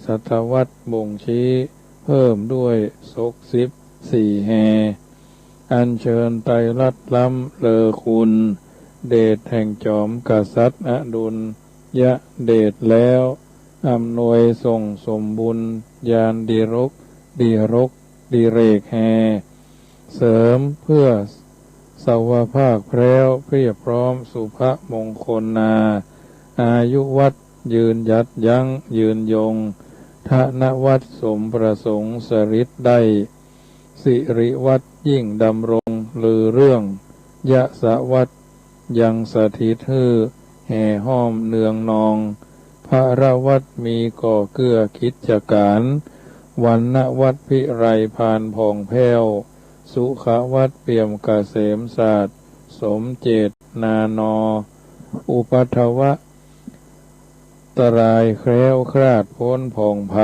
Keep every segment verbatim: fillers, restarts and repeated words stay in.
ศตวรรษบ่งชี้เพิ่มด้วยศกสิบสี่แฮ อัญเชิญไตรรัตน์ล้ำเลอคุณ เดชแห่งจอมกษัตริย์อดุลยเดชแล้ว อำนวยส่งสมบุญญาณดิรก ดิรก ดิเรกแฮ เสริมเพื่อสวภาคแพร้วเพียบพร้อมสุภมงคลนา อายุวัฒน์ยืนหยัดยั้งยืนยง ธนวัฒน์สมประสงค์สริตได้ สิริวัฒน์ยิ่งดำรงลือเรื่อง ยศวัฒน์ยังสถิตหื้อแห่ห้อมเนืองนอง พลวัฒน์มีก่อเกื้อกิจก๋าร วรรณวัฒน์พิไลพานผ่องแผ้ว สุขวัฒน์เปี่ยมเกษมสาดสมเจตนานอ อุปัทวะ ตรายแคล้วคลาดพ้นผ่องไพ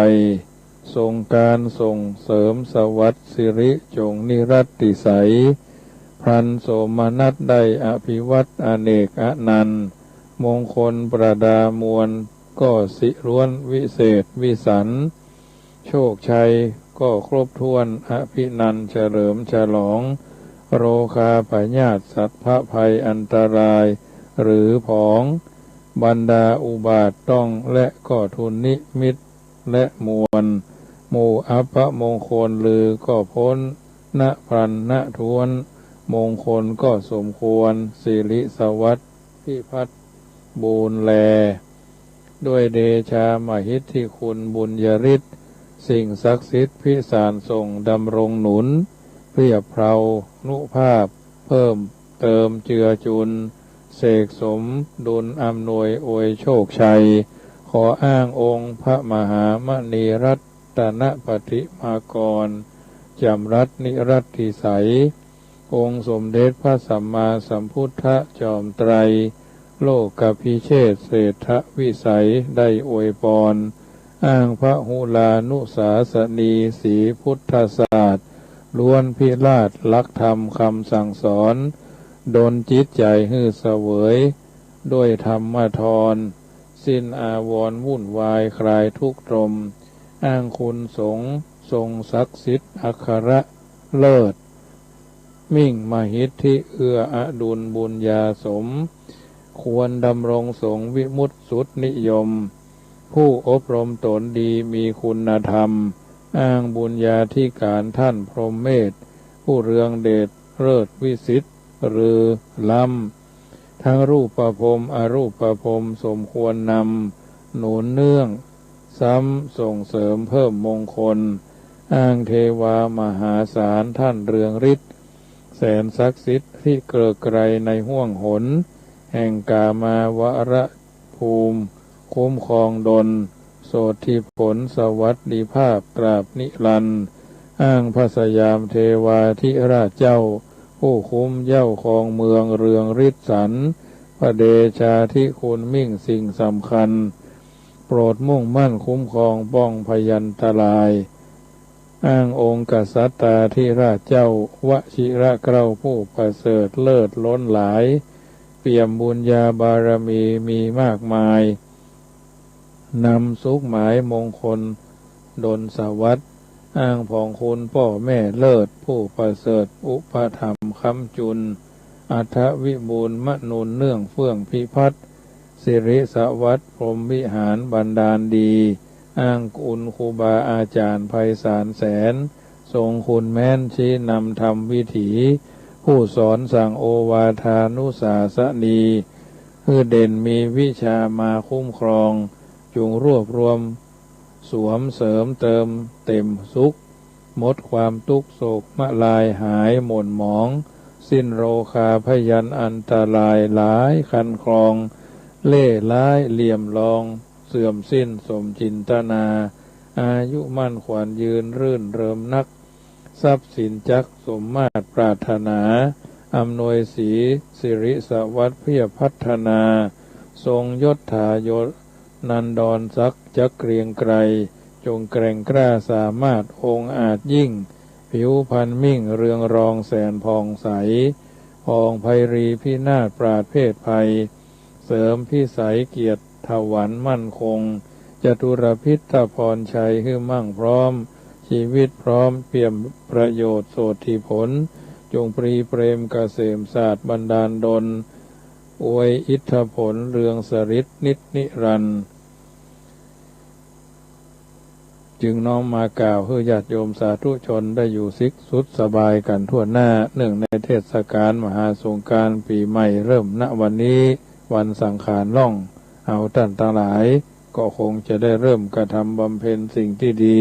ทรงการส่งเสริมสวัสดิ์สิริจงนิรัตติสัย พลันโสมนัสได้อภิวัฒน์อเนกอนันต์ มงคลประดามวลก็สิล้วนวิเศษวิสันต์ โชคชัยก็ครบถ้วนอภินันต์เฉลิมฉลอง โรคาพยาธิสัพพะภัยอันตรายหรือผอง บรรดาอุบาทต้องและก็ทุนนิมิตและมวล หมู่อัปมงคลลือก็พ้น ณ พลันณถ้วน มงคลก็สมควร สิริสวัสดิ์พิพัฒน์บูรณ์แล ด้วยเดชามหิทธิคุณบุญยฤทธิ์ สิ่งศักดิ์สิทธิ์พิสารส่งดำรงหนุน เพียบเพลานุภาพ เพิ่มเติมเจือจุล เสกสมดุลอำนวยอวยโชคชัย ขออ้างองค์พระมหามณีรัตนปฏิมากร จำรัตนิรัตติสัย องค์สมเด็จพระสัมมาสัมพุทธจอมไตร โลกภิเชษเศรษฐวิสัยได้อวยปอน อ้างพหุลานุสาสนีสีพุทธศาสตร์ ล้วนพิราชหลักธรรมคำสั่งสอน ดลจิตใจ๋หื้อเสวย ด้วยธรรมธร สิ้นอาวรณ์วุ่นวายคลายทุกข์ตรม อ้างคุณสงฆ์ทรงศักดิ์สิทธิ์อัครเลิศ มิ่งมหิทธิเอื้ออดุลบุญญาสม ควรดำรงสงฆ์วิมุตติสุทธินิยม ผู้อบรมตนดีมีคุณธรรม อ้างบุญญาธิการท่านพรหมเมธ ผู้เรืองเดชเลิศวิสิทธิ์ลือล้ำ ทั้งรูปพรหมอรูปพรหมสมควรนำ หนุนเนื่อง ซ้ำส่งเสริมเพิ่มมงคล อ้างเทวามหาศาลท่านเรืองฤทธิ์ แสนศักดิ์สิทธิ์ที่เกริกไกรในห้วงหน แห่งกามาวรภูมิ คุ้มครองดล โสตธิผลสวัสดิภาพตราบนิรันดร์ อ้างพระสยามเทวาธิราชเจ้า ผู้คุ้มเหย้าครองเมืองเรืองฤทธิ์สันต์ พระเดชาธิคุณมิ่งสิ่งสำคัญ โปรดมุ่งมั่นคุ้มครองป้องพยันตราย อ้างองค์กษัตราธิราชเจ้าวชิรเกล้าผู้ประเสริฐเลิศล้นหลาย เปี่ยมบุญญาบารมีมีมากมาย นำสุขหมายมงคลดลสวัสดิ์ อ้างผองคุณป้อแม่เลิศผู้ประเสริฐอุปถัมภ์ค้ำจุน อัฐวิบูลย์มนุนเนื่องเฟื่องพิพัฒน์ สิริสวัสดิ์พรหมวิหารบันดาลดี อ้างคุณครูบาอาจารย์ไพศาลแสน ทรงคุณแม้นชี้นำธรรมวิถี ผู้สอนสั่งโอวาทานุสาสนี หื้อเด่นมีวิชามาคุ้มครอง จุงรวบรวมสวมเสริมเติมเต็มสุข หมดความตุ๊กข์โศกมลายหายหม่นหมอง สิ้นโรคาพยันอันตรายหลายคันคลอง เล่ห์ร้ายเหลี่ยมลองเสื่อมสิ้นสมจินตนา อายุมั่นขวัญยืนรื่นเริงนัก ทรัพย์สินจักสมมาตรปรารถนา อำนวยสีสิริสวัสดิ์เพียบพัฒนา ทรงยศถายศ นันดรศักดิ์จักเกรียงไกร จงแกร่งกล้าสามารถองอาจยิ่ง ผิวพรรณมิ่งเรืองรองแสนผ่องใส ผ่องไพรีพินาศปราศเพศภัย เสริมพิสัยเกียรติถวันมั่นคง จตุรพิธพรชัยหื้อมั่งพร้อม ชีวิตพร้อมเปี่ยมประโยชน์โสตถิผล จงปรีเปรมเกษมสาสตร์บันดาลดล อวยอิทธผลเรืองสริตนิจนิรันดร์ จึงน้อมมากล่าวหื้อญาติโยมสาธุชนได้อยู่สิกสุดสบายกั๋นทั่วหน้า เนื่องในเทศกาลมหาสงกรานต์ปี๋ใหม่เริ่ม ณ วันนี้วันสังขารล่อง เฮาต้านตังหลายก็คงจะได้เริ่มกระทำบำเพ็ญสิ่งตี้ดี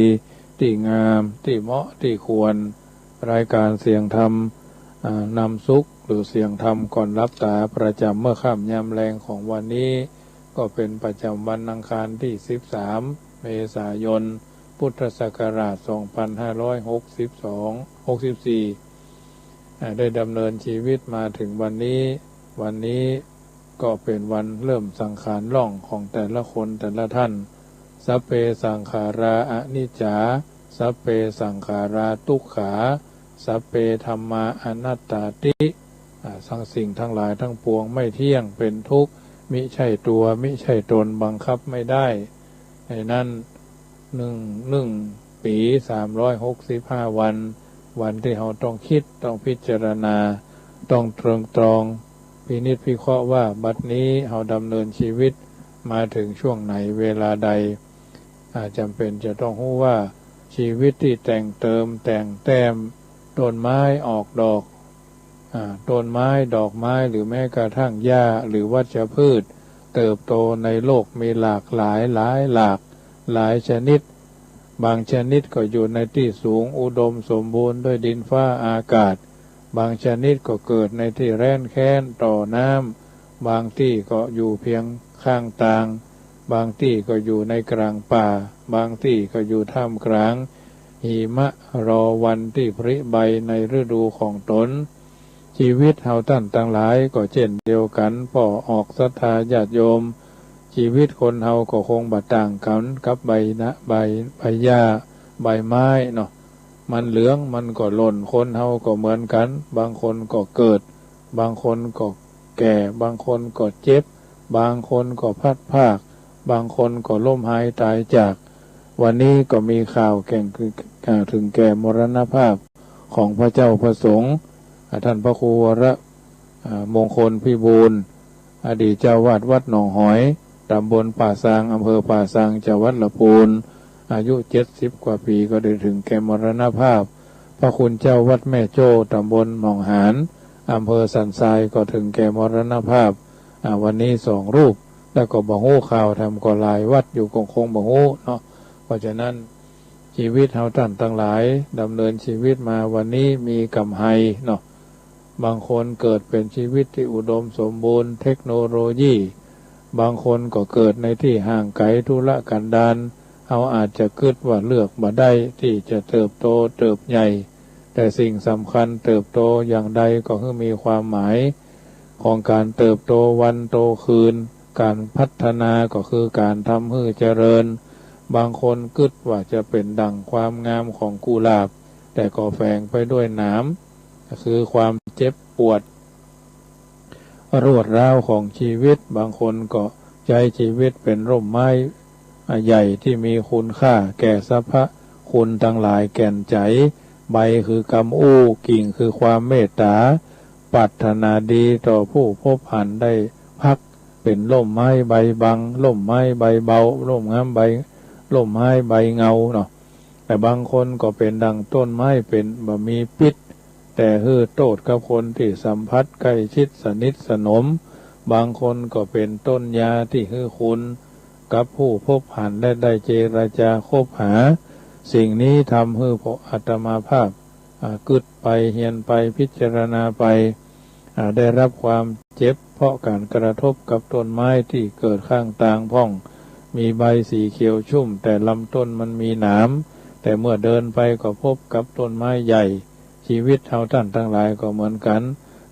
ตี้งาม ตี้เหมาะ ตี้ควร รายการเสียงธรรม อ่า นำสุข หรือเสียงธรรมก่อนหลับต๋าประจ๋ำเมื่อค่ำยามแลงของวันนี้ ก็เป๋นประจ๋ำวันอังคารตี้สิบสาม เมษายน พุทธศักราช สองปันห้าร้อยหกสิบสอง หกสิบสี่ อ่า ได้ดำเนินชีวิตมาเถิงวันนี้ วันนี้ก็เป๋นวันเริ่มสังขารล่องของแต่ละคนแต่ละต้าน สัพเพสังขาราอนิจจา สัพเพสังขาราตุกขา สัพเพธัมมาอนัตตาติ อ่า ทั้งสิ่งทั้งหลายทั้งปวงไม่เที่ยง เป๋นทุกข์ มิใช่ตัว มิใช่ตน บังคับไม่ได้ ในนั้น หนึ่ง หนึ่งปี๋ สามร้อยหกสิบห้าวัน วันตี้เฮาต้องกึ๊ด ต้องพิจารณา ต้องเตริงตรอง พินิจพิเคราะห์ว่าบัดนี้เฮาดำเนินชีวิตมาเถิงช่วงไหน เวลาใด อ่า จ๋ำเป๋นจะต้องฮู้ว่าชีวิตตี้แต่งเติมแต่งแต้ม ต้นไม้ออกดอก อ่า ต้นไม้ ดอกไม้ หรือแม้กระทั่งหญ้า หรือวัชพืช เติบโตในโลกมีหลากหลาย หลายหลากหลายชนิด บางชนิดก็อยู่ในตี้สูง อุดมสมบูรณ์ด้วยดินฟ้าอากาศ บางชนิดก็เกิดในตี้แร้นแค้นต่อน้ำ บางตี้ก็อยู่เพียงข้างตาง บางตี้ก็อยู่ในกลางป่า บางตี้ก็อยู่ท่ามกลางหิมะ รอวันตี้ผลิใบในฤดูของตน ชีวิตเฮาต้านตังหลายก็เจ้นเดียวกั๋น ป้อออกศรัทธาญาติโยม ชีวิตคนเฮาก็คงบ่ต่างกั๋นกับใบนะ ใบ ใบหญ้า ใบไม้เนาะ มันเหลืองมันก็หล่น คนเฮาก็เหมือนกั๋น บางคนก็เกิด บางคนก็แก่ บางคนก็เจ็บ บางคนก็พลัดพราก บางคนก็ล้มหายต๋ายจาก วันนี้ก็มีข่าวแก่ง อ่า เถิงแก่มรณภาพของพระเจ้าพระสงฆ์ อ่า ต้านพระครูวร อ่า มงคลพิบูลย์ อดีตเจ้าอาวาสวัดหนองหอย ต๋ำบลป่าซาง อำเภอป่าซาง จังหวัดลำพูน อายุเจ็ดสิบกว่าปี๋ก็ได้เถิงแก่มรณภาพ พระคุณเจ้าวัดแม่โจ้ ต๋ำบลหนองหาน อำเภอสันทรายก็เถิงแก่มรณภาพ อ่า วันนี้สองรูป แล้วก็บ่ฮู้ข่าวแถมก็หลายวัดอยู่ ก็คงบ่ฮู้เนาะ เพราะฉะนั้น ชีวิตเฮาต้านตังหลายดำเนินชีวิตมาวันนี้มีกำไฮเนาะ บางคนเกิดเป๋นชีวิตตี้อุดมสมบูรณ์เทคโนโลยี บางคนก็เกิดในตี้ห่างไก๋ทุรกันดาร เฮาอาจจะกึ๊ดว่าเลือกบ่ได้ตี้จะเติบโตเติบใหญ่ แต่สิ่งสำคัญเติบโตอย่างใดก็หื้อมีความหมาย ของก๋านเติบโตวันโตคืน ก๋านพัฒนาก็คือก๋านทำหื้อเจริญ บางคนกึ๊ดว่าจะเป๋นดั่งความงามของกุหลาบ แต่ก็แฝงไปด้วยหนาม คือความเจ็บปวด รวดร้าวของชีวิต บางคนก็ใจ๊ชีวิตเป๋นร่มไม้ อ่า ใหญ่ตี้มีคุณค่าแก่สรรพคุณตังหลายแก่นใจ๋ ใบคือกำอู้ กิ่งคือความเมตต๋า ปรารถนาดีต่อผู้พบหันได้พัก เป๋นร่มไม้ใบบัง ร่มไม้ใบเบา ร่มงามใบ ร่มไม้ใบเงาเนาะ แต่บางคนก็เป๋นดั่งต้นไม้เป๋นบ่มีปิ๊ษ แต่หื้อโต้ษกับคนตี้สัมผัสใก้ชิดสนิทสนม บางคนก็เป๋นต้นยาตี้หื้อคุณกับผู้พบหันและได้เจรจาคบหา สิ่งนี้ทำหื้อพวกอาตมาภาพ อ่า กึ๊ดไป เฮียนไป พิจารณาไป อ่า ได้รับความเจ็บเพราะก๋านกระทบกับต้นไม้ตี้เกิดข้างตางพ่อง มีใบสีเขียวชุ่ม แต่ลำต้นมันมีหนาม แต่เมื่อเดินไปก็พบกับต้นไม้ใหญ่ ชีวิตเฮาต้านตังหลายก็เหมือนกั๋น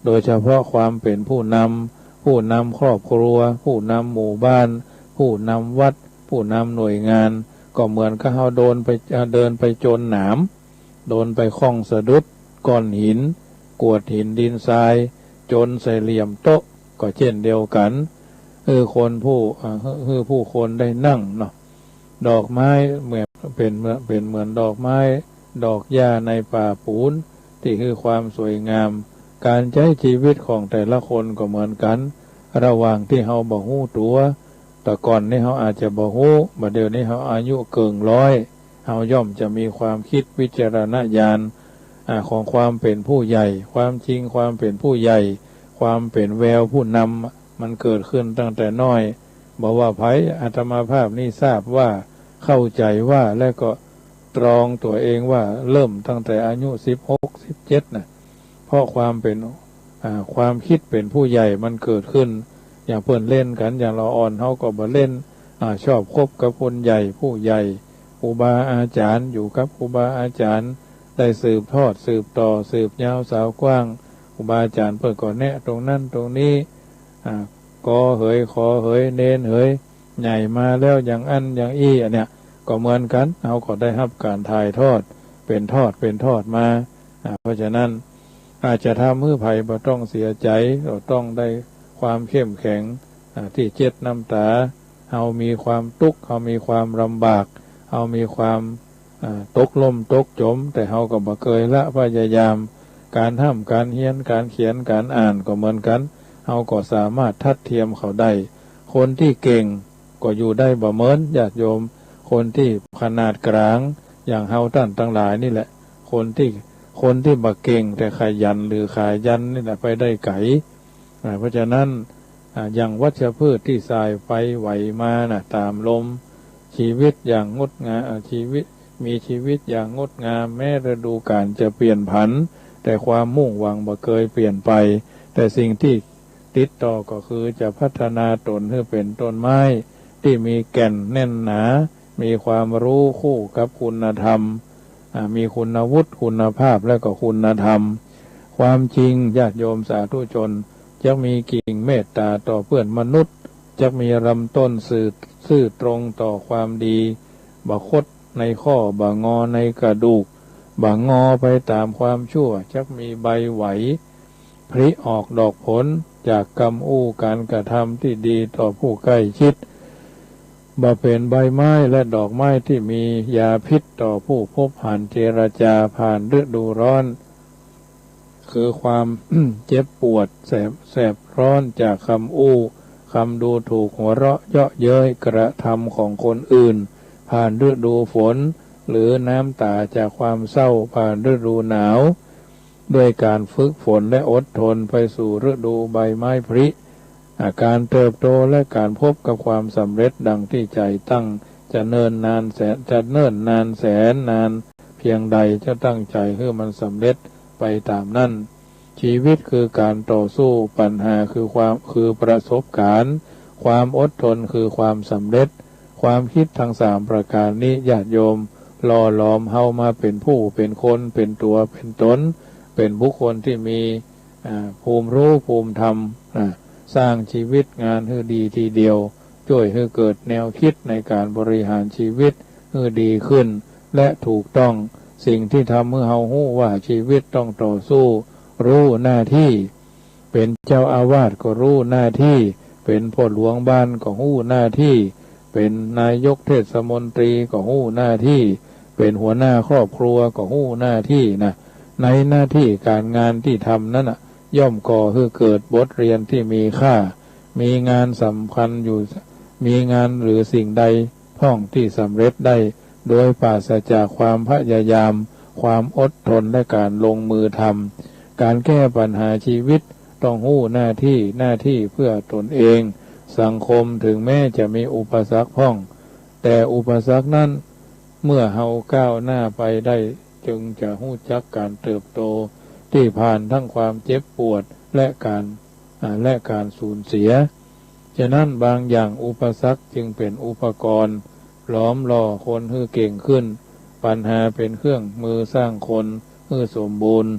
โดยเฉพาะความเป๋นผู้นำ ผู้นำครอบครัว ผู้นำหมู่บ้าน ผู้นำวัด ผู้นำหน่วยงาน ก็เหมือนกับเฮาเดินไป เอ่อ เดินไปจนหนาม เดินไปข้องสะดุดก้อนหิน กรวดหินดินทราย จนใส่เหลี่ยมโต๊ะ ก็เจ้นเดียวกั๋น หื้อคนผู้ อ่า หื้อ หื้อผู้คนได้นั่งเนาะ ดอกไม้เหมือน เป๋นเหมือน เป๋นเหมือนดอกไม้ ดอกหญ้าในป่าปูน ตี้หื้อความสวยงาม ก๋านใจ๊จีวิตของแต่ละคนก็เหมือนกั๋น ระหว่างตี้เฮาบ่ฮู้ตั๋ว แต่ก่อนนี้เฮาอาจจะบ่ฮู้ บ่าเดี่ยวนี้เฮาอายุเกิ่งร้อย เฮาย่อมจะมีความกึ๊ดวิจารณญาณ อ่า ของความเป๋นผู้ใหญ่ ความจริงความเป๋นผู้ใหญ่ ความเป๋นแววผู้นำ มันเกิดขึ้นตั้งแต่น้อย บ่ว่าใผ อาตมาภาพนี้ทราบว่า เข้าใจ๋ว่า และก็ตรองตั๋วเองว่าเริ่มตั้งแต่อายุสิบหก สิบเจ็ดน่ะ เพราะความเป๋น อ่า ความกึ๊ดเป๋นผู้ใหญ่มันเกิดขึ้น อย่างเปิ้นเล่นกั๋น อย่างละอ่อนเฮาก็บ่เล่น อ่า ชอบคบกับคนใหญ่ ผู้ใหญ่ ครูบาอาจ๋ารย์ อยู่กับครูบาอาจ๋ารย์ ได้สืบทอด สืบต่อ สืบยาวสาวกว้าง ครูบาอาจ๋ารย์เปิ้นก็แนะตรงนั้นตรงนี้ อ่า กอเหย ขอเหย เณรเหย ใหญ่มาแล้วอย่างอั้นอย่างอี้ อันเนี้ยก็เหมือนกั๋น เฮาก็ได้ฮับก๋านถ่ายทอด เป๋นทอด เป๋นทอดมา อ่า เพราะฉะนั้น อาจจะทำหื้อใผบ่ต้องเสียใจ๋ ก็ต้องได้ความเข้มแข็ง อ่า ตี้เจ็ดน้ำต๋า เฮามีความตุ๊กข์ เฮามีความลำบาก เฮามีความ อ่า ตกล่มตกจ๋ม แต่เฮาก็บ่เกยละพยายาม ก๋านฮ่ำก๋านเฮียน ก๋านเขียน ก๋านอ่านก็เหมือนกั๋น เฮาก็สามารถทัดเทียมเขาได้ คนตี้เก่งก็อยู่ได้บ่เมิน ญาติโยม คนตี้ขนาดก๋าง อย่างเฮาต้านตังหลายนี่แหละ คนตี้ คนตี้บ่เก่งแต่ขยันหรือขายันนี่แหละไปได้ไก๋ อ่า เพราะฉะนั้น อ่า อย่างวัชพืชตี้ส่ายไปไหวมาน่ะ ต๋ามลม ชีวิตอย่างงดงาม อ่า ชีวิต มีชีวิตอย่างงดงาม แม้ฤดูกาลจะเปลี่ยนผัน แต่ความมุ่งหวังบ่เกยเปลี่ยนไป แต่สิ่งตี้ติดต่อก็คือจะพัฒนาต๋นหื้อเป๋นต้นไม้ตี้มีแก่นแน่นหนา มีความฮู้คู่กับคุณธรรม อ่า มีคุณวุฒิ คุณภาพ และก็คุณธรรม ความจริง ญาติโยมสาธุชน จักมีกิ่งเมตต๋าต่อเปื้อนมนุษย์ จักมีลำต้นซื่อ ซื่อตรงต่อความดี บ่คดในข้อ บ่งอในกระดูก บ่งอไปต๋ามความชั่ว จักมีใบไหว ผลิออกดอกผล จากกำอู้ก๋านกระทำตี้ดีต่อผู้ใก้ชิด บ่เป๋นใบไม้และดอกไม้ตี้มียาพิษต่อผู้พบหัน เจรจาผ่านฤดูร้อน คือความ เจ็บปวดแสบ แสบร้อนจากกำอู้ กำดูถูก หัวเราะเยาะเย้ยกระทำของคนอื่น ผ่านฤดูฝน หรือน้ำต๋าจากความเศร้า ผ่านฤดูหนาว ด้วยก๋านฝึกฝนและอดทนไปสู่ฤดูใบไม้ผลิ อ่า ก๋านเติบโตและก๋านพบกับความสำเร็จดังตี้ใจ๋ตั้ง จะเนิ่นนานแสน จะเนิ่นนานแสนนานเพียงใด จะตั้งใจ๋หื้อมันสำเร็จไปต๋ามนั้น ชีวิตคือก๋านต่อสู้ ปัญหาคือความ คือประสบก๋ารณ์ ความอดทนคือความสำเร็จ ความกึ๊ดตังสามประก๋านนี้ ญาติโยม หล่อหลอมเฮามาเป๋นผู้ เป๋นคน เป๋นตั๋ว เป๋นต๋น เป๋นบุคคลตี้มี อ่า ภูมิฮู้ ภูมิธรรม อ่า สร้างชีวิตงานหื้อดีทีเดียว จ้วยหื้อเกิดแนวกึ๊ดในก๋านบริหารชีวิตหื้อดีขึ้น และถูกต้อง สิ่งตี้ทำหื้อเฮาฮู้ว่าชีวิตต้องต่อสู้ ฮู้หน้าตี้ เป๋นเจ้าอาวาสก็ฮู้หน้าตี้ เป๋นป้อหลวงบ้านก็ฮู้หน้าตี้ เป๋นนายกเทศมนตรีก็ฮู้หน้าตี้ เป๋นหัวหน้าครอบครัวก็ฮู้หน้าตี้นะ ในหน้าตี้ก๋านงานตี้ทำนั้นน่ะ ย่อมก่อหื้อเกิดบทเรียนตี้มีค่า มีงานสำคัญอยู่ มีงานหรือสิ่งใดพ่องตี้สำเร็จได้ โดยปราศจากความพยายาม ความอดทน และก๋านลงมือทำ ก๋านแก้ปัญหาชีวิตต้องฮู้หน้าตี้ หน้าตี้เปื้อต๋นเอง สังคม ถึงแม้จะมีอุปสรรคพ่อง แต่อุปสรรคนั้น เมื่อเฮาก้าวหน้าไปได้ จึงจะฮู้จักก๋านเติบโต ตี้ผ่านตึงความเจ็บปวด และก๋าน อ่า และก๋านสูญเสีย ฉะนั้นบางอย่างอุปสรรคจึงเป๋นอุปกรณ์ หลอมหล่อคนหื้อเก่งขึ้น ปัญหาเป๋นเครื่องมือสร้างคนหื้อสมบูรณ์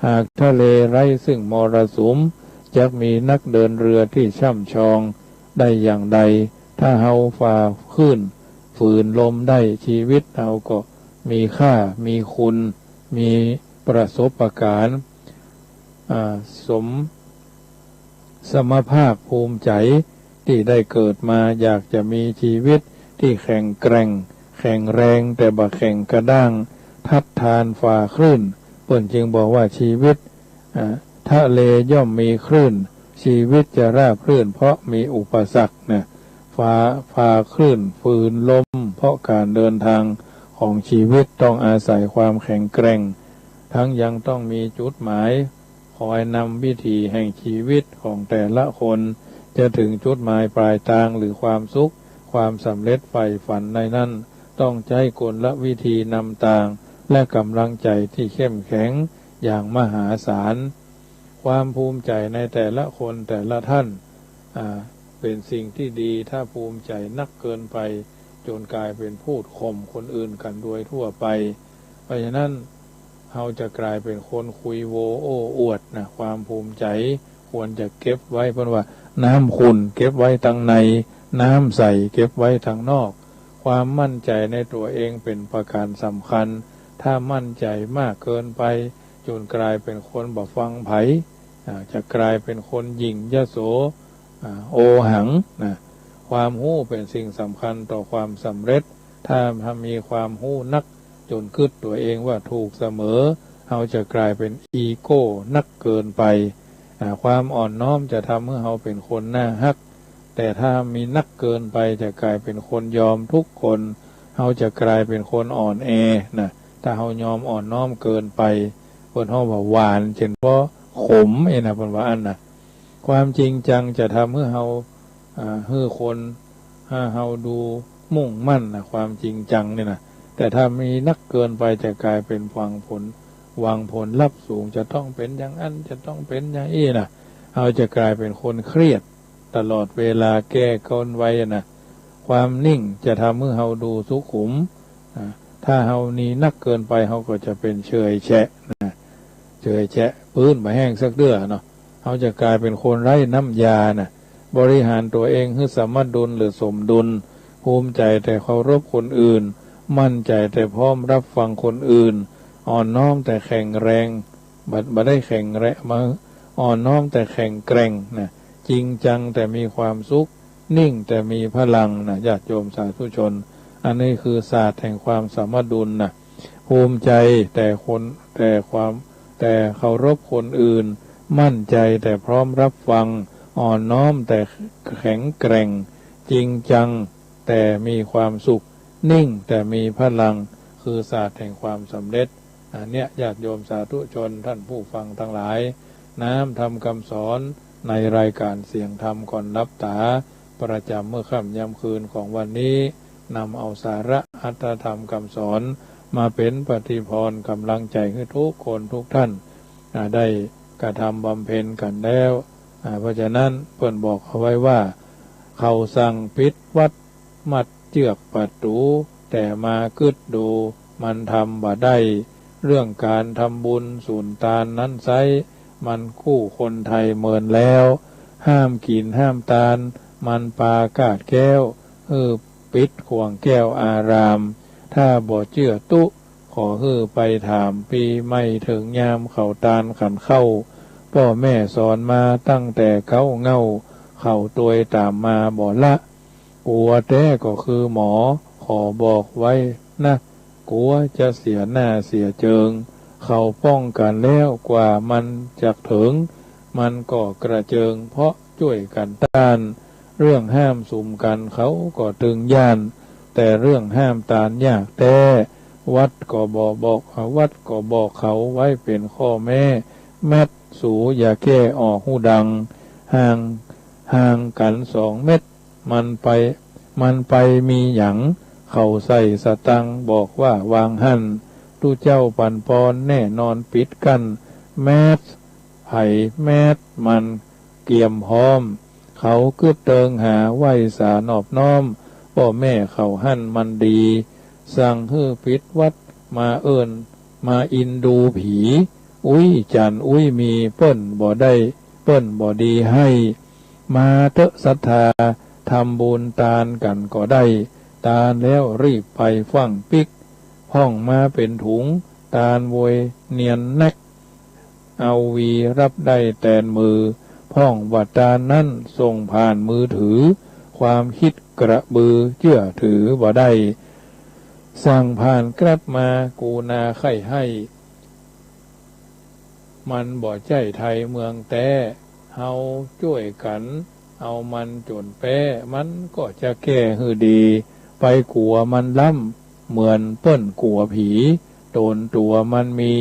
หากทะเลไร้ซึ่งมรสุม จักมีนักเดินเรือตี้ช่ำชองได้อย่างใด ถ้าเฮาฝ่าคลื่น ฝืนลมได้ ชีวิตเฮาก็มีค่า มีคุณ มีประสบก๋ารณ์ อ่า สม สมภาคภูมิใจ๋ตี้ได้เกิดมา อยากจะมีชีวิตตี้แข็งแกร่ง แข็งแรงแต่บ่แข็งกระด้าง ทัดทานฝ่าคลื่น เปิ้นจึงบอกว่าชีวิต อ่า ทะเลย่อมมีคลื่น ชีวิตจะราบรื่นเพราะมีอุปสรรคนะ ฝ่า ฝ่าคลื่น ฝืนลม เพราะการเดินทางของชีวิตต้องอาศัยความแข็งแกร่ง ทั้งยังต้องมีจุดหมาย คอยนำวิถีแห่งชีวิตของแต่ละคน จะถึงจุดหมายปลายตางหรือความสุข ความสำเร็จใฝ่ฝันในนั้น ต้องใจ๊กลวิธีนำตาง และกำลังใจที่เข้มแข็งอย่างมหาศาล ความภูมิใจ๋ในแต่ละคนแต่ละท่าน อ่า เป๋นสิ่งที่ดี ถ้าภูมิใจ๋นักเกินไป จ๋นก๋ายเป๋นพูดข่มคนอื่นกั๋นโดยทั่วไป เพราะฉะนั้น เฮาจะก๋ายเป๋นคนคุยโวโอ้อวดนะ ความภูมิใจ๋ควรจะเก็บไว้ เปิ้นว่า น้ำขุ่นเก็บไว้ตังใน น้ำใสเก็บไว้ตังนอก ความมั่นใจ๋ในตั๋วเองเป๋นประก๋านสำคัญ ถ้ามั่นใจ๋มากเกินไป จ๋นก๋ายเป๋นคนบ่ฟังใผ อ่า จะก๋ายเป๋นคนหยิ่งยโส อ่า โอหังนะ ความฮู้เป๋นสิ่งสำคัญต่อความสำเร็จ ถ้า ถ้ามีความฮู้นักจ๋นกึ๊ดตั๋วเองว่าถูกเสมอ เฮาจะก๋ายเป๋นอีโก้นักเกินไป อ่า ความอ่อนน้อมจะทำหื้อเฮาเป๋นคนน่าฮัก แต่ถ้ามีนักเกินไปจะก๋ายเป๋นคนยอมทุกคน เฮาจะก๋ายเป๋นคนอ่อนแอนะ ถ้าเฮายอมอ่อนน้อมเกินไป เปิ้นฮ้องว่าหวานเจ๋นบ่ขม เอ้ยนะ เปิ้นว่าอั้นนะ ความจริงจังจะทำหื้อเฮา อ่า หื้อคน หื้อเฮาดูมุ่งมั่นนะ ความจริงจังนี่นะ แต่ถ้ามีนักเกินไปจะก๋ายเป๋นหวังผล หวังผลลัพธ์สูง จะต้องเป๋นอย่างอั้น จะต้องเป๋นอย่างอี้นะ เฮาจะก๋ายเป๋นคนเครียดตลอดเวลา แก้ก้นไวนะ ความนิ่งจะทำหื้อเฮาดูสุขุม อ่า ถ้าเฮามีนักเกินไป เฮาก็จะเป๋นเฉยแฉะนะ เฉยแฉะ ปื๊นบ่แห้งสักเตื้อเนาะ เฮาจะก๋ายเป๋นคนไร้น้ำยานะ บริหารตั๋วเองหื้อสมดุลหรือสมดุล ภูมิใจ๋แต่เคารพคนอื่น มั่นใจ๋แต่พร้อมรับฟังคนอื่น อ่อนน้อมแต่แข็งแรง บ่ บ่ได้แข็งแรงมา อ่อนน้อมแต่แข็งแกร่งนะ จริงจังแต่มีความสุข นิ่งแต่มีพลังนะ ญาติโยมสาธุชน อันนี้คือศาสตร์แห่งความสมดุลนะ ภูมิใจ๋แต่คน แต่ความ แต่เคารพคนอื่น มั่นใจ๋แต่พร้อมรับฟัง อ่อนน้อมแต่แข็งแกร่ง จริงจังแต่มีความสุข นิ่งแต่มีพลัง คือศาสตร์แห่งความสำเร็จ อันเนี้ย ญาติโยมสาธุชนท่านผู้ฟังตังหลาย น้ำธรรมกำสอนในรายก๋านเสียงธรรมก่อนหลับต๋า ประจ๋ำเมื่อค่ำยามคืนของวันนี้ นำเอาสาระอรรถธรรมกำสอนมาเป๋นปฏิภรณ์ก๋ำลังใจ๋หื้อทุกคนทุกท่าน อ่า ได้กระทำบำเพ็ญกั๋นแล้ว อ่า เพราะฉะนั้นเปิ้นบอกเอาไว้ว่า เขาสั่งปิดวัด มัดเจื้อกประตู๋ แต่มากึ๊ดดูมันทำบ่ได้ เรื่องก๋านทำบุญสูนตานนั้นไซร้ มันกู้คนไทยเมินแล้ว ห้ามกิ๋นห้ามตาน มันปากาดแก้ว หื้อปิดข่วงแก้วอาราม ถ้าบ่เจื้อตุ๊ ขอหื้อไปถามปี๋ใหม่เถิงยามเขาตานขันข้าว ป้อแม่สอนมาตั้งแต่เก๊าเหง้า เขาตวยต๋ามมาบ่ละ กั๋วแต๊ก็คือหมอ ขอบอกไว้นะ กั๋วจะเสียหน้าเสียเจิง เขาป้องกั๋นแล้วกว่ามันจักเถิง มันก็กระเจิงเพราะจ้วยกั๋นต้าน เรื่องห้ามสุมกั๋นเขาก็ตึงย้าน แต่เรื่องห้ามตานยากแต๊ วัดก็บ่บอก วัดก็บอกเขาไว้เป๋นข้อแม้ แมด สูอย่าแก้ออกฮู้ดัง ห่าง ห่างกั๋นสองเมตร มันไป มันไปมีหยัง เขาใส่สตังค์บอกว่าวางหั้น ตุ๊เจ้าปั๋นปอนแน่นอนปิดกั้น แมด ไผแมดมันเกียมพร้อม เขากึ๊ดเติงหาไหว้สานอบน้อม ป้อแม่เขาหั้นมันดี สั่งหื้อปิดวัดมาเอิ้น มาอินดูผี อุ๊ยจั๋นอุ๊ยมีเปิ้นบ่ได้ เปิ้นบ่ดีให้ มาเต๊อะศรัทธา ทำบุญตานกั๋นก็ได้ ตานแล้วรีบไปฟั่งปิ๊ก พ่องมาเป๋นถุง ตานโวยเนียนแน็ก เอาวีรับได้แตนมือ พ่องว่าตานนั้นส่งผ่านมือถือ ความคิดกระบือเจื้อถือบ่ได้ สั่งผ่านแกร็บมา กูนาใค่ให้ มันบ่ใจ้ไทยเมืองแต๊ เฮาจ้วยกั๋นเอามันจ๋นแป๊ มันก็จะแก้หื้อดี ไปกั๋วมันล้ำ เหมือนเปิ้นกั๋วผี ต๋นตั๋วมันมี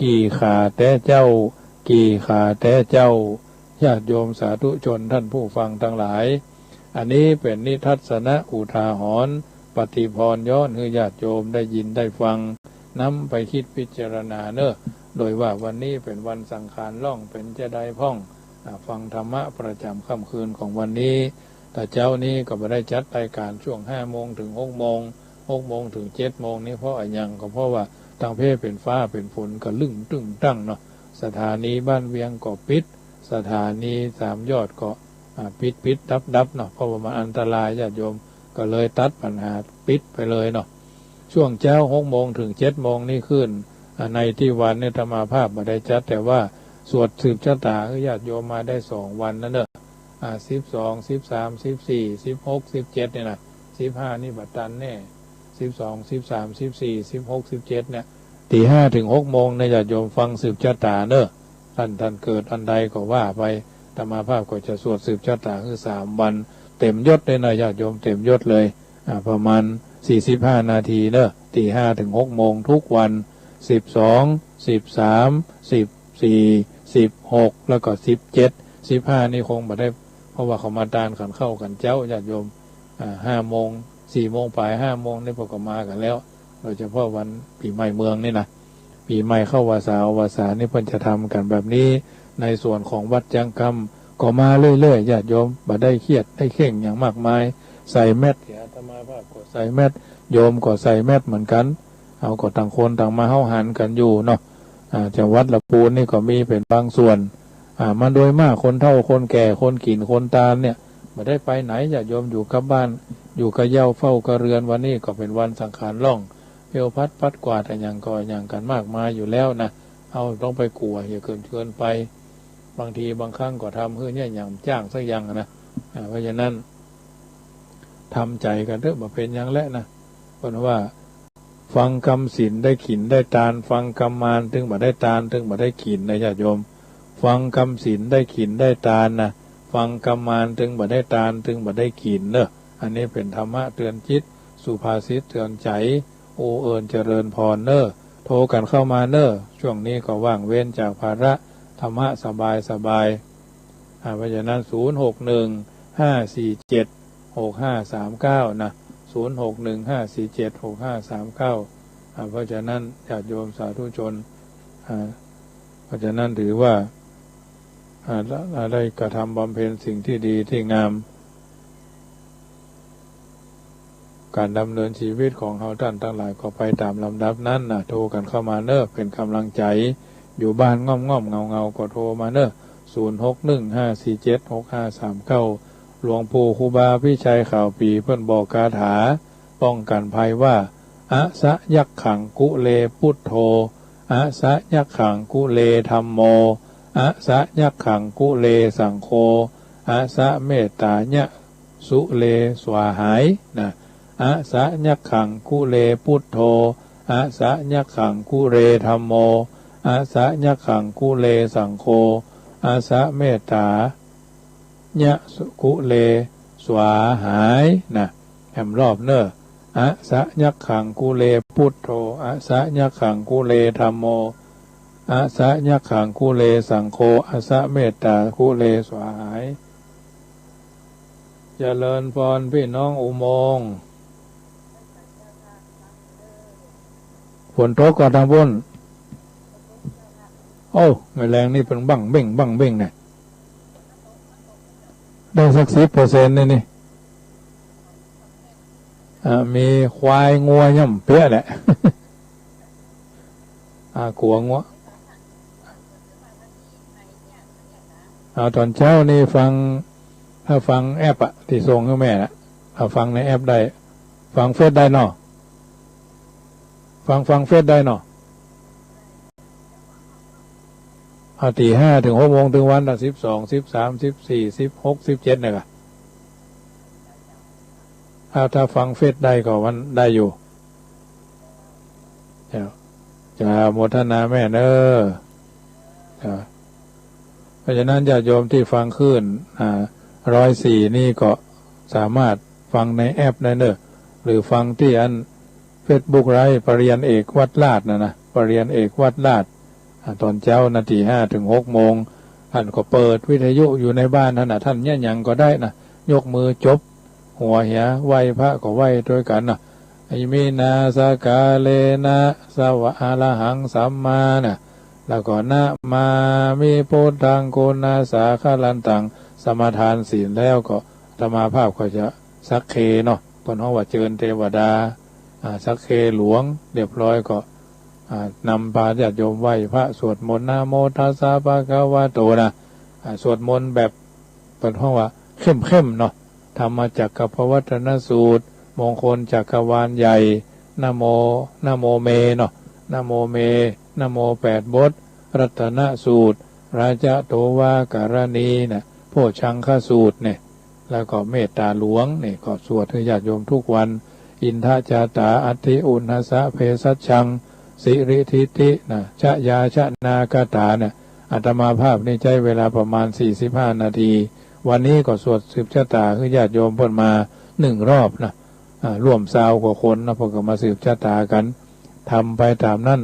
กี่ขาแต๊เจ้า กี่ขาแต๊เจ้า ญาติโยมสาธุชนท่านผู้ฟังตังหลาย อันนี้เป๋นนิทัศนะอุทาหรณ์ ปฏิภรณ์ย้อนหื้อญาติโยมได้ยินได้ฟัง นำไปกึ๊ดพิจารณาเน่อ โดยว่าวันนี้เป๋นวันสังขารล่อง เป๋นจาใดพ่อง อ่า ฟังธรรมะประจ๋ำค่ำคืนของวันนี้ แต่เจ๊านี้ก็บ่ได้จัดรายการช่วงห้าโมงเถิงหกโมง หกโมงเถิงเจ็ดโมงนี้ เพราะอะหยัง ก็เพราะว่าตังเพ่เป๋นฟ้าเป๋นฝนกะลึ่งตึ้งตั้งเนาะ สถานีบ้านเวียงก็ปิด สถานีสามยอดก็ อ่า ปิดๆ ดับๆ เนาะ เพราะว่ามันอันตราย ญาติโยม ก็เลยตัดปัญหาปิดไปเลยเนาะ ช่วงเจ๊าหกโมงเถิงเจ็ดโมงนี้คลื่น อ่า ในตี้วันนี้อาตมาภาพบ่ได้จัด แต่ว่าสวดสืบชะตาหื้อญาติโยมมาได้สองวันนั้นเน่อ อ่า สิบสอง สิบสาม สิบสี่ สิบหก สิบเจ็ด นี่นะ สิบห้านี่บ่ตันแน่ สิบสอง สิบสาม สิบสี่ สิบหก สิบเจ็ด เนี่ย ตีห้าเถิงหกโมงเนี่ย ญาติโยมฟังสืบชะตาเน่อ ต้าน ต้านเกิดอันใดก็ว่าไป อาตมาภาพก็จะสวดสืบชะตาหื้อสามวัน เต๋มยศเลยนะ ญาติโยม เต๋มยศเลย อ่า ประมาณสี่สิบห้านาทีเน่อ ตีห้าเถิงหกโมงทุกวัน สิบสอง สิบสาม สิบสี่ สิบหก แล้วก็สิบเจ็ด สิบห้านี่คงบ่ได้ เพราะว่าเขามาตานกั๋นข้าวกั๋นเจ๊า ญาติโยม อ่า ห้าโมง สี่โมงป๋าย ห้าโมงนี่เปิ้นก็มากั๋นแล้ว โดยเฉพาะวันปี๋ใหม่เมืองนี่นะ ปี๋ใหม่เข้าพรรษาออกพรรษานี่เปิ้นจะทำกั๋นแบบนี้ ในส่วนของวัดจังกำก็มาเรื่อยๆ ญาติโยม บ่ได้เครียดได้เคร่งหยังมากมาย ใส่แมสก์ อาตมาภาพก็ใส่แมสก์ โยมก็ใส่แมสก์เหมือนกั๋น เฮาก็ต่างคนต่างมาเฮ้าหาญกั๋นอยู่เนาะ อ่า จังหวัดละปูนนี่ก็มีเป๋นบางส่วน อ่า มันโดยมากคนเฒ่าคนแก่ คนกิ๋นคนตานเนี่ย บ่ได้ไปไหน ญาติโยมอยู่กับบ้าน อยู่กับเหย้าเฝ้ากับเฮือน วันนี้ก็เป๋นวันสังขารล่อง เผี้ยวพัดปัดกวาดอะหยังก็อะหยังกั๋นมากมายอยู่แล้วนะ เฮาต้องไปกั๋วเหียเกินเกินไป บางทีบางครั้งก็ทำหื้อเยียะหยามจ๊างสักอย่างอะนะ อ่า เพราะฉะนั้น ทำใจ๋กั๋นเต๊อะ บ่เป๋นหยังแหละนะ เปิ้นว่า ฟังกำศีลได้กิ๋นได้ตาน ฟังกำมารตึงบ่ได้ตาน ตึงบ่ได้กิ๋นนะ ญาติโยม ฟังกำศีลได้กิ๋นได้ตานนะ ฟังกำมารตึงบ่ได้ตาน ตึงบ่ได้กิ๋นเน่อ อันนี้เป๋นธรรมะเตือนจิต สุภาษิตเตือนใจ๋ โอเอิญเจริญพรเน่อ โทรกั๋นเข้ามาเน่อ ช่วงนี้ก็ว่างเว้นจากภาระธรรมะสบายๆ อ่า เพราะฉะนั้น ศูนย์หกหนึ่ง ห้าสี่เจ็ด หกห้าสามเก้า นะ ศูนย์หกหนึ่ง ห้าสี่เจ็ด หกห้าสามเก้า อ่า เพราะฉะนั้นญาติโยมสาธุชน อ่า เพราะฉะนั้นถือว่า อ่า ได้กระทำบำเพ็ญสิ่งที่ดีที่งาม ก๋านดำเนินชีวิตของเฮาต้านตังหลายก็ไปต๋ามลำดับนั้นนะ โทรกั๋นเข้ามาเน่อ เป๋นก๋ำลังใจ๋ อยู่บ้านง่อมๆ เหงาๆ ก็โทรมาเน่อ ศูนย์หกหนึ่ง ห้าสี่เจ็ด หกห้าสามเก้า หลวงปู่ครูบาพิชัยขาวปีเปิ้นบอกคาถาป้องกั๋นภัยว่า อะสะยักขังกุเล พุทโธ อะสะยักขังกุเล ธัมโม อะสะยักขังกุเล สังโฆ อะสะเมตตายะ สุเล สวาหาย นะ อะสะยักขังกุเล พุทโธ อะสะยักขังกุเล ธัมโม อะสะยักขังกุเล สังโฆ อะสะเมตตายะ กุเล สวาหาย นะ แหมรอบเน่อ อะสะยักขังกุเล พุทโธ อะสะยักขังกุเล ธัมโม อะสะยักขังกุเล สังโฆ อะสะเมตตากุเล สวาหาย เจริญพรพี่น้องอุโมงค์ ฝนตกก่อตางปุ้น โอ้ แม่แลงนี่เปิ้นบั้งเบ้งบั้งเบ้งเนี่ย ได้สักสิบเปอร์เซ็นต์นี่นี่ อ่า มีควายงัวย่ำเปี้ยแหละ อ่า กั๋วงัว อ่า ต๋อนเจ๊านี่ฟัง ถ้าฟังแอปอะ ตี้ส่งหื้อแม่น่ะ อ่า ฟังในแอปได้ ฟังเฟซได้เนาะ ฟัง ฟังเฟซได้เนาะ อ่า ตีห้าเถิงหกโมงเถิงวันละ สิบสอง สิบสาม สิบสี่ สิบหก สิบเจ็ด เนี่ยกะ อ่า ถ้าฟังเฟซได้ก็วันได้อยู่ จ้า จ้า โมทนาแม่เนอะ จ้า เพราะฉะนั้นญาติโยมตี้ฟังคลื่น อ่า ร้อยสี่ นี่ก็สามารถฟังในแอปได้เนอะ หรือฟังตี้อันเฟซบุ๊กไลฟ์ ปริญญาเอกวัดราชน่ะนะ ปริญญาเอกวัดราช อ่า ต๋อนเจ๊านาตี้ห้าเถิงหกโมง หั้นก็เปิดวิทยุอยู่ในบ้านหั้นน่ะ ต้านเยียะหยังก็ได้นะ ยกมือจบ หัวเหียไหว้พระก็ไหว้ตวยกั๋นนะ อิมินา สกาเลนะ สวะ อะระหัง สัมมานะ แล้วก็ นะมามิ พุทธัง กุณาสาคะลันตัง สมาทานศีลแล้วก็ อาตมาภาพก็จะสักเคเนาะ เปิ้นฮ้องว่าเจิญเตวดา อ่า สักเคหลวง เรียบร้อยก็ อ่า นำพาญาติโยมไหว้พระสวดมนต์ นะโมตัสสะ ภะคะวะโต นะ อ่า สวดมนต์แบบ เปิ้นฮ้องว่าเข้มๆ เนาะ ธรรมจักรกัปปวัตตนสูตร มงคลจักรวาลใหญ่ นะโม นะโมเม เนาะ นะโมเม นะโมแปดบท รัตนสูตร ราจะโตวาการณี นะ โพชฌังคสูตรเนี่ย แล้วก็เมตตาหลวงเนี่ย ก็สวดหื้อญาติโยมทุกวัน อินทะจาตา อัตถิอุณหสสะ เภสัชชัง สิริทิฏฐิ นะ ชยาชนาคาถาเนี่ย อาตมาภาพนี่ใจ๊เวลาประมาณสี่สิบห้านาที วันนี้ก็สวดสืบชะตาหื้อญาติโยมเปิ้นมาหนึ่งรอบนะ อ่า ร่วมซาวกว่าคนนะ เปิ้นก็มาสืบชะตากั๋น ทำไปต๋ามนั้น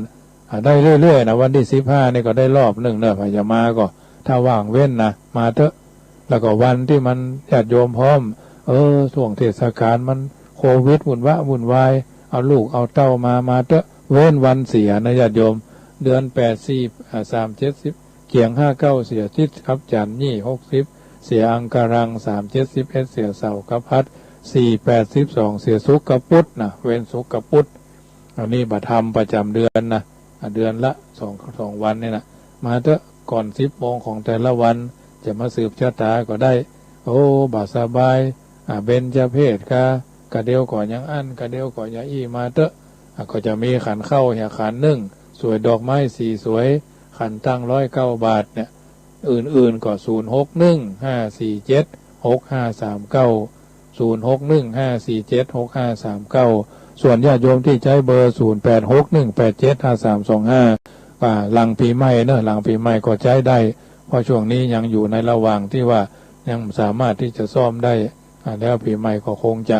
อ่า ได้เรื่อยๆ นะ วันตี้สิบห้านี่ก็ได้รอบนึ่งเนอะ ใผจะมาก็ ถ้าว่างเว้นนะ มาเต๊อะ แล้วก็วันตี้มันญาติโยมพร้อม เออ ช่วงเทศกาลมันโควิดวุ่นวะวุ่นวาย เอาลูกเอาเต้ามา มาเต๊อะ เว้นวันเสียนะญาติโยม เดือนแปด สี่ อ่า สาม เจ็ด สิบ เกียง ห้า เก้า เสียอาทิตย์ กับจันทร์ ยี่ หก สิบ เสียอังคาร สาม เจ็ด สิบเอ็ด เสียเสาร์ กับพฤหัส สี่ แปด สิบสอง เสียศุกร์ กับปุธนะ เว้นศุกร์ กับปุธ อันนี้บ่ทำประจ๋ำเดือนนะ อ่ะ เดือนละสอง สองวันนี่นะ มาเต๊อะ ก่อนสิบโมงของแต่ละวัน จะมาสืบชะตาก็ได้ โอ้ บ่สบาย อ่ะ เบญจเพสกา กะเดียวก็ยังอั้น กะเดียวก็ยังอี้ มาเต๊อะ อ่ะ ก็จะมีขันข้าวเหียขันนึ่ง สวยดอกไม้สี่สวย ขันตั้งร้อยเก้าบาทเนี่ย อื่นๆ ก็ ศูนย์ หก หนึ่ง ห้า สี่ เจ็ด หก ห้า สาม เก้า ศูนย์ หก หนึ่ง ห้า สี่ เจ็ด หก ห้า สาม เก้า ส่วนญาติโยมตี้ใจ๊เบอร์ ศูนย์ แปด หก หนึ่ง แปด เจ็ด ห้า สาม สอง ห้า อ่า หลังปี๋ใหม่เนอะ หลังปี๋ใหม่ก็ใจ๊ได้ เพราะช่วงนี้ยังอยู่ในระหว่างตี้ว่ายังสามารถตี้จะซ่อมได้ อ่า แล้วปี๋ใหม่ก็คงจะ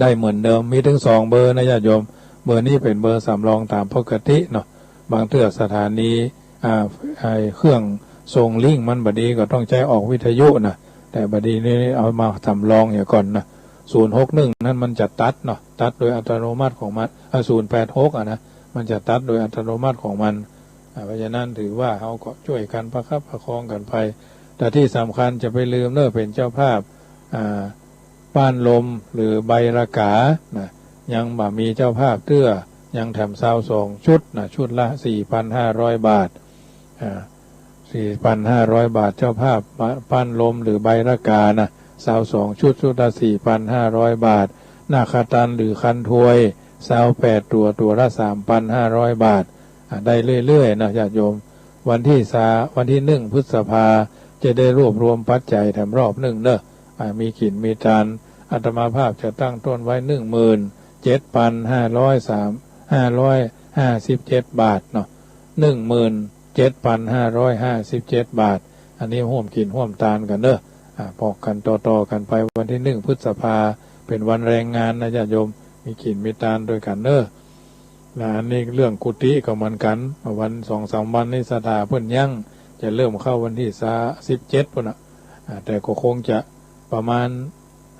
ได้เหมือนเดิม มีเถิงสองเบอร์นะญาติโยม เบอร์นี้เป๋นเบอร์สำรองต๋ามปกติเนาะ บางเตื้อสถานี อ่า ไอ้เครื่องส่งลิงก์มันบ่ดีก็ต้องใจ๊ออกวิทยุนะ แต่บ่าดนี้นี่เอามาสำรองเหียก่อนนะ ศูนย์ หก หนึ่ง นั้นมันจะตัดเนาะ ตัดโดยอัตโนมัติของมัน อ่า ศูนย์ แปด หก อ่ะนะ มันจะตัดโดยอัตโนมัติของมัน อ่า เพราะฉะนั้นถือว่าเฮาก็จ้วยกั๋นประคับประคองกั๋นไป แต่ตี้สำคัญจะไปลืมเน่อ เป๋นเจ้าภาพ อ่า ป้านลมหรือใบรากานะ ยังบ่มีเจ้าภาพเตื้อ ยังแถมซาวสองชุดนะ ชุดละสี่พันห้าร้อยบาท อ่า สี่พันห้าร้อยบาท เจ้าภาพป้านลมหรือใบรากานะ ซาวสองชุด ชุดละสี่พันห้าร้อยบาท นาคตันหรือคันทวย ซาวแปดตั๋ว ตั๋วละสามพันห้าร้อยบาท อ่า ได้เรื่อยๆ นะญาติโยม วันตี้สา วันตี้หนึ่งพฤษภา จะได้รวบรวมปัจจัยแถมรอบนึ่งเน่อ อ่า มีกิ๋นมีตาน อาตมาภาพจะตั้งต้นไว้ หนึ่งหมื่นเจ็ดพันห้าร้อยสาม ห้าร้อยห้าสิบเจ็ดบาทเนาะ หนึ่งหมื่นเจ็ดพันห้าร้อยห้าสิบเจ็ดบาท อันนี้ฮ่วมกิ๋นฮ่วมตานกั๋นเน่อ อ่า ปอกกั๋นต่อๆ กั๋นไป วันตี้หนึ่งพฤษภา เป๋นวันแรงงานนะญาติโยม มีกิ๋นมีตานตวยกั๋นเน่อ นะ อันนี้เรื่องกุฏิก็เหมือนกั๋น วันสองสามวันนี้ศรัทธาเปิ้นยัง จะเริ่มเข้าวันตี้ซา สิบเจ็ดปู้นน่ะ อ่า แต่ก็คงจะประมาณ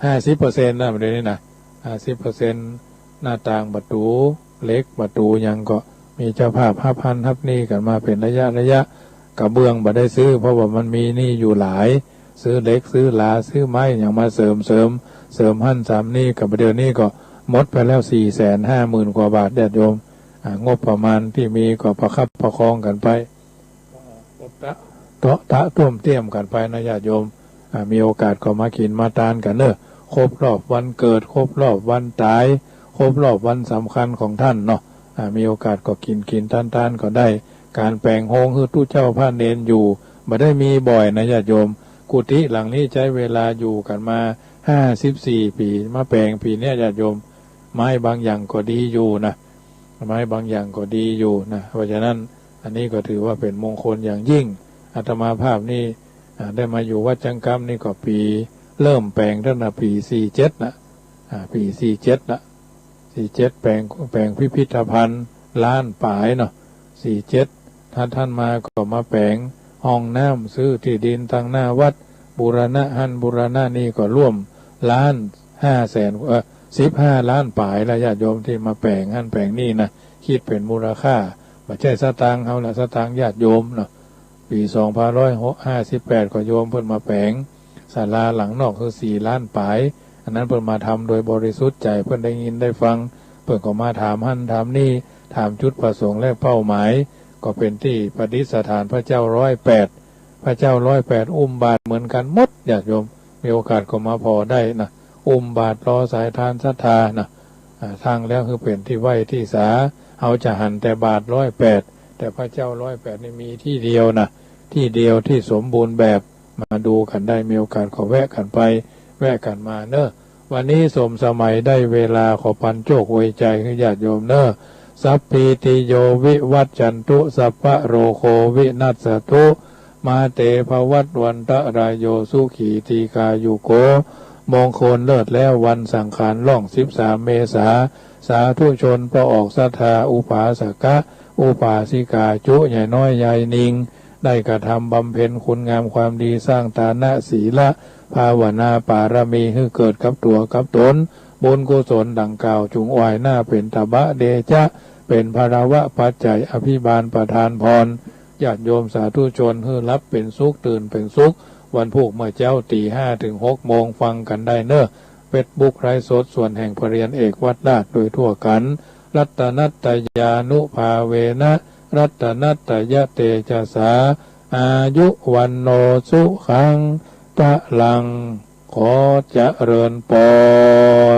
ห้าสิบเปอร์เซ็นต์นะ เดี๋ยวนี้นะ ห้าสิบเปอร์เซ็นต์ หน้าต่างประตู๋เหล็ก ประตู๋หยังก็มีเจ้าภาพฮับหั้นฮับนี่กั๋นมาเป๋นระยะระยะ กระเบื้องบ่ได้ซื้อ เพราะว่ามันมีนี่อยู่หลาย ซื้อเหล็ก ซื้อหลา ซื้อไม้หยังมาเสริม เสริม เสริมหั้นเสริมนี่ กับเดี๋ยวนี้ก็หมดไปแล้ว สี่แสนห้าหมื่นกว่าบาท ญาติโยม อ่า งบประมาณตี้มีก็ประคับประคองกั๋นไป เตาะตะต้วมเตี้ยมกั๋นไปนะญาติโยม อ่า มีโอกาสก็มากิ๋นมาตานกั๋นเน่อ ครบรอบวันเกิด ครบรอบวันต๋าย ครบรอบวันสำคัญของต้านเนาะ อ่า มีโอกาสก็กิ๋นกิ๋นตานตานก็ได้ ก๋านแป๋งโฮงหื้อตุ๊เจ้าพระเณรอยู่ บ่ได้มีบ่อยนะญาติโยม กุฏิหลังนี้ใจ๊เวลาอยู่กั๋นมาห้าสิบสี่ปี๋ มาแป๋งปี๋เนี้ยญาติโยม ไม้บางอย่างก็ดีอยู่นะ ไม้บางอย่างก็ดีอยู่นะ เพราะฉะนั้นอันนี้ก็ถือว่าเป๋นมงคลอย่างยิ่ง อาตมาภาพนี่ อ่า ได้มาอยู่วัดจังกำนี่ก็ปี๋เริ่มแป๋งตั้งแต่ปี๋สี่เจ็ดนะ อ่า ปี๋สี่เจ็ดนะ สี่เจ็ดแป๋ง แป๋งพิพิธภัณฑ์ล้านป๋ายเนาะ สี่เจ็ด ถัดๆ มาก็มาแป๋งห้องน้ำ ซื้อตี้ดินตังหน้าวัด บูรณะหั้นบูรณะนี่ก็ร่วมล้านห้าแสน เอ่อ สิบห้าล้านป๋ายละ ญาติโยมตี้มาแป๋งหั้นแป๋งนี่นะ กึ๊ดเป๋นมูลค่า บ่ใจ้สตางค์เฮาละ สตางค์ญาติโยมเนาะ ปี๋สองพันห้าร้อยห้าสิบแปด ก็โยมเปิ้นมาแป๋งศาลาหลังนอกคือสี่ล้านป๋าย อันนั้นเปิ้นมาทำโดยบริสุทธิ์ใจ๋ เปิ้นได้ยินได้ฟัง เปิ้นก็มาถามหั้นถามนี่ ถามจุดประสงค์และเป้าหมาย ก็เป๋นตี้ประดิษฐานพระเจ้าร้อยแปด พระเจ้าร้อยแปดอุ้มบาตรเหมือนกั๋นหมด ญาติโยม มีโอกาสก็มาผ่อได้นะ อุ้มบาตรรอสายทานศรัทธานะ อ่า ตั้งแล้วคือเป๋นตี้ไหว้ตี้สา เฮาจะหันแต่บาตรร้อยแปด แต่พระเจ้าร้อยแปดนี่มีตี้เดียวนะ ตี้เดียวตี้สมบูรณ์แบบ มาดูกั๋นได้ มีโอกาสก็แวะกั๋นไป แวะกั๋นมาเนาะ วันนี้สมสมัยได้เวลา ขอปันโจคอวยใจ๋หื้อญาติโยมเนาะ สัพพีติโยวิวัชชันตุ สัพพะโรโควินัสสตุ มาเตภวัตวันตะรายโย สุขีตีฆายุโก มงคลเลิศแล้ววันสังขารล่อง สิบสามเมษา สาธุชนป้อออกศรัทธา อุปาสกะ อุปาสิกา จุใหญ่น้อยยายนิง ได้กระทำบำเพ็ญคุณงามความดี สร้างตานะศีละ ภาวนาปารมี หื้อเกิดกับตั๋วกับต๋น บุญกุศลดังกล่าว จุ่งอวยหน้าเป๋นตบะเดชะ เป๋นพลวะปัจจัย อภิบาลประทานพร ญาติโยมสาธุชน หื้อหลับเป๋นสุข ตื่นเป๋นสุข วันพูกเมื่อเจ๊าตี๋ห้าเถิงหกโมง ฟังกั๋นได้เนาะ เฟซบุ๊กไลฟ์สด ส่วนแห่งพระเรียนเอกวัดราชโดยทั่วกั๋น รัตนัตตยานุภาเวนะ รัตนัตตยเตจสา อายุ วัณโณ สุขัง พลัง ขอเจริญปอ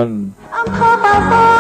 น